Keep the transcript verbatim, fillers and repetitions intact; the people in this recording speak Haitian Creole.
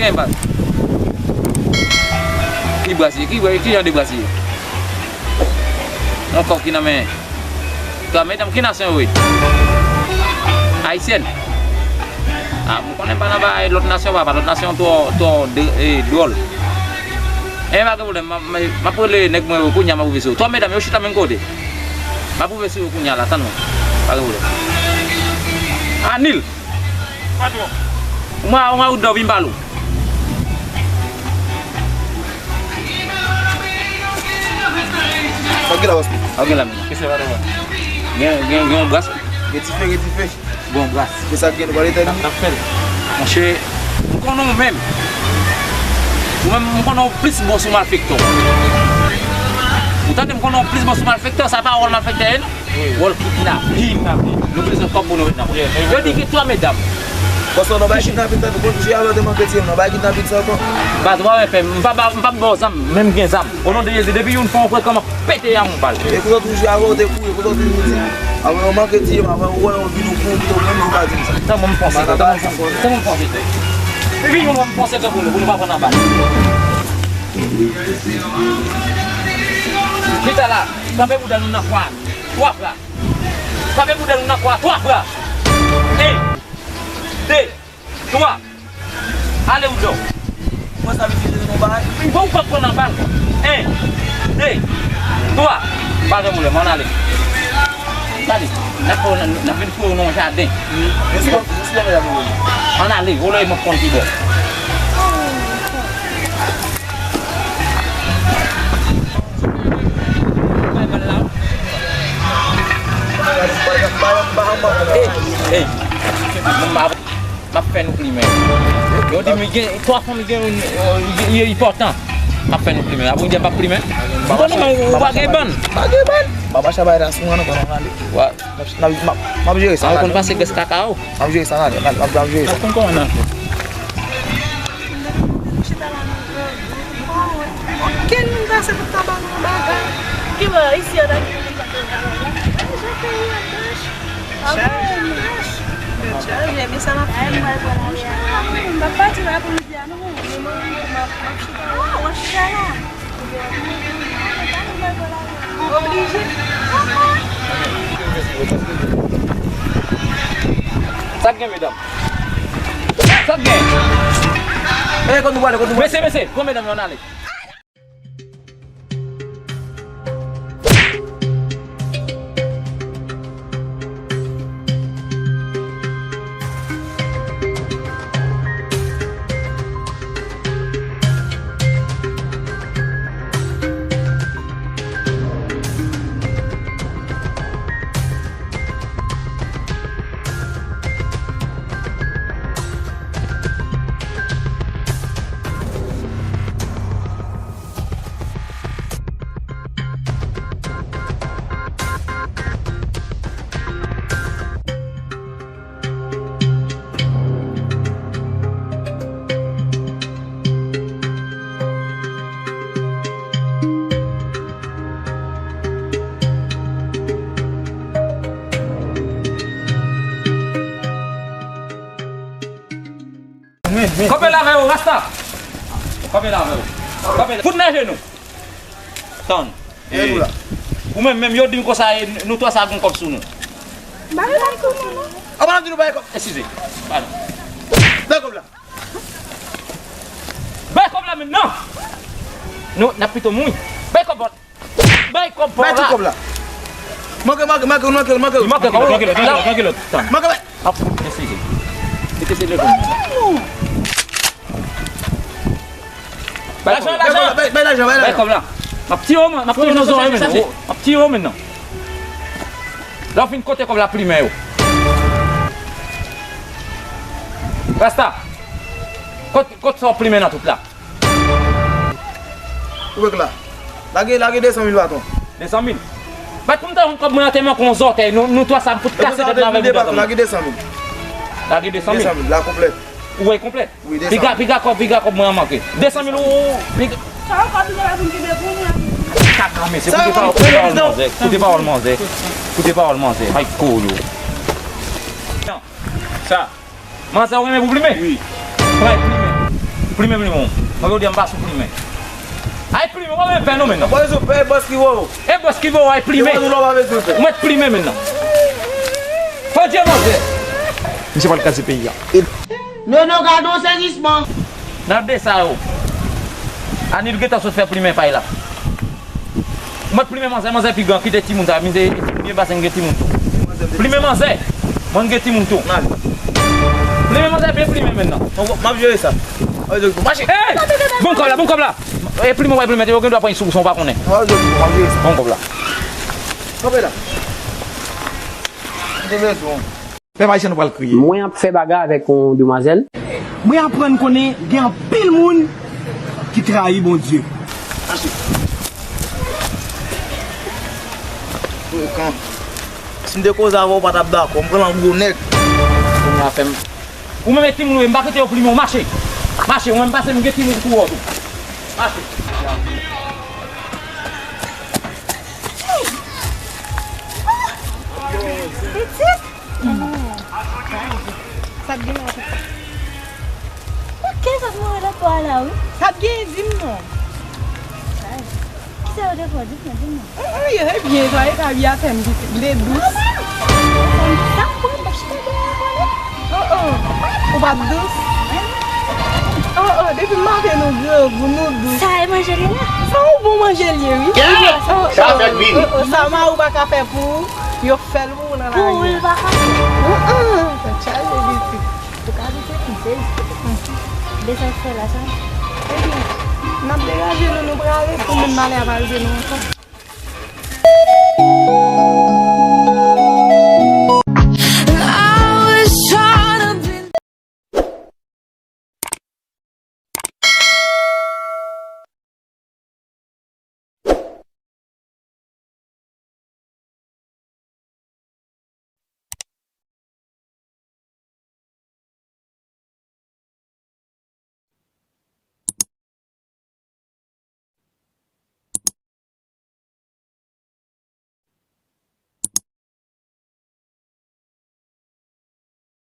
Gen baz. Ki bras ye? Ki, ki jan de bras ye? Yon kòb ki nan men. Twa medam, ki nasyon yo ye? Ayisyèn? A, m konnen pa nan bagay lòt nasyon, papa. Lòt nasyon twò, twò de, e, dwòl. E, pa gen pwoblèm, m ap, m ap, m ap rele nèg mwen yo kounye a, m ap rive sou yo. Twa medam, yo chita menm kote. M ap rive sou yo kounye a la, tann mwen. Pa gen pwoblèm. Anil! Patwon. Mwen, mwen, ou dòmi, m pale w. Sa k gen la, bòs mwen? Sa k gen la menm? Kisa patwon? Gen, gen, gen yon bras. Gen dife, gen dife. Gen yon bras. Kisa k gen, nou pale tèt. N ap, n ap fè l. Monchè, m konnen w menm. Ou menm, m konnen w plis bon sou malfektè. Ou tande, m konnen w plis bon sou malfektè, sa pa wòl malfektè ye, non? Wòl kidnapin. Kidnapin. Nou bezwen kòb pou nou met nan pòch. Yo di gen twa medam. Bòs, non, bay kidnapin, tande, konn jouya lòt te manke tiye m, non, bay kidnapin sa ankò. Baz, ou pa wè fè m, m pa ba, m pa ba w zam, menm gen zam. O non de Jezi, depi youn fè yon frekan, m ap pete a yon bal. E kote w toujou avè w te kouri, kote w toujou di. Apre yo manke tiye m, apre ou wè yo vin ou kouri, ou menm ou pa di m sa. Tande, m panse, tande, m panse, tande, m panse. Depi youn wè m panse tankou nou, pou nou pa pran nan bal. Chita la, kanpe bouda nou nan kwa. Twa fra. Frape bouda nou nan kwa, twa fra. En, de, twa. Ale ou dò. Mwen sa vin fini nou bay. Bon, ou p ap pran nan bal. En, de, twa. Pa gen pwoblèm, ann ale. Gade, n ap fè w nan, n ap vin foure w nan yon jaden. Ann ale, oleye m ap konn pi bò. Ey, ey, m ap, m ap fè nou plimen. Yo di m gen twa fanm gen, gen, gen enpòtan. M ap fè nou plimen. Apre w di m p ap plimen. M konnen ou pa gen bann. Pa gen bann. Baba Chabay la sou mwen, non, konnen ale. Wa. M ap, m ap, m ap jere sa. Ou konn pase grès kaka ou? M ap jere sa, n ale, n ap, n ap, n ap jere sa. Ou konn kòman n ap fè? Okenn moun pase pou ta ba nou bagay. Ki bò, isi a, la? Jan peyi a dèch. Chaj. Chaj, men sa m ap fè. M ap pati la pou m di a nou. M ap, m ap chita la. Ah, w ap chita la? Oblije. Sa k gen, medam? Sa k gen? E, kote nou prale, kote nou prale? Mesye, mesye, pran medam yo, ann ale. Kanpe la avè yo, Rasta! Kanpe la avè yo. Kanpe la. Fout nan jenou. Tann. E nou la. Ou menm, menm yo di m konsa, e, nou twa sa gon kòb sou nou. Ba yo bay kòb nou, non. A, pa n ap di nou bay kòb. Eskize. Padon. Bay kòb la. Bay kòb la menm, non. Nou, n ap pito mouri. Bay kòb la. Bay kòb pa w la. Bay tout kòb la. Manke, manke, manke, manke, manke. Manke kòb, manke lòt, manke lòt. Tann. Manke, bay. Ap fout, eskize. Mete se devan. Bay kòb la. Lajan, lajan. Bay, bay lajan, bay lajan. Bay kòb la. M ap tiye w, man. M ap tiye w nan zòrèy, men. M ap tiye w, men, non. Lè w fin konte kòb la, plimen yo. Rasta. Kot, kot sa w plimen nan tout la? Ou wè k la. Lage, lage de san mil baton. De san mil? Bat pou m ta yon kòb mwen an te manke yon zòtèy. Nou, nou twa sa m fout kase tèt nan avèk ou de baton. Lage de san mil. Lage de san mil. De san mil, la konplèt. Ou wè konplèt? Wi, de san mil. Piga, piga kòb, piga kòb mwen an manke. De san mil ou, ou, piga. Sa yo kòb li te la vin kenbe pou mwen. Kaka, men se koute pawòl manzè. Koute pawòl manzè. Koute pawòl manzè. Ay, koyo. Sa. Manzè, ou renmen pou plimen? Wi. Pran plimen. Plimen, plimen. Mwen, jodi a, m pa sou plimen. Ay, plimen, mwen menm fè non, menm non. Mwen sou fè, bòs ki vo. E bòs ki vo, ay, plimen. Mwen sou lò, mwen sou fè. Mwen plimen, menm non. Fò Dye manzè. Misye pral kraze peyi a. Nono, gade yon sezisman. Nan de sa yo. Anil gentan sot fè plimen pay la. Mwen plimen manzè, manzè pi gran, kite timoun sa, mizè, byen pase m gen timoun tou. Plimen manzè, mwen gen timoun tou. Plimen manzè, byen plimen menm nan. Bon, m ap jere sa. Mache. Ey! Bon kòb la, bon kòb la. E plimen, wè plimen, te yo gen dwa pran sou, ou pa konnen. Bon kòb la. Kanpe la. Kanpe tou. Pèp ayisyen nou pral kriye. Mwen ap fè bagay avèk yon demwazèl. Mwen aprann konnen gen anpil moun ki trayi Bondye. Frekan. Si m te koze avè w, w pa t ap dakò. M pran lan gwo nèg. Ou menm e timoun ou ye, m pa kite yo plimen w. Mache. Mache, ou menm pase m gen timoun pou wè w tou. Mache. Pitit? Sa t gen la? Oke, sa t mouri lòt bò a la, wi. Sa t gen, di m non. Kisa yo te fè w? Di m non, di m non. An, an, yo, e byen, sa, e ka byen atè m, pitit. M te dous. Sa m pran, m t ap chita dèyè w, konnen. Oh, oh. Ou pa t dous? Oh, oh, depi maten nou grangou, nou dous. Sa e manje li la? Sa yon bon manje li ye, wi. Yeah! Oh, oh, sa fèt vini. Oh, oh, sa mari w pa ka fè pou ou, yo fè l pou ou nan lavi a. Pou ou, l pa ka fè. An, an, tèt chaje, pitit. Ou ka vin fè yon sezi. Desann fè la, sa. Epi, n ap degaje nou, nou prale pou moun malè a pa rive nou ankò.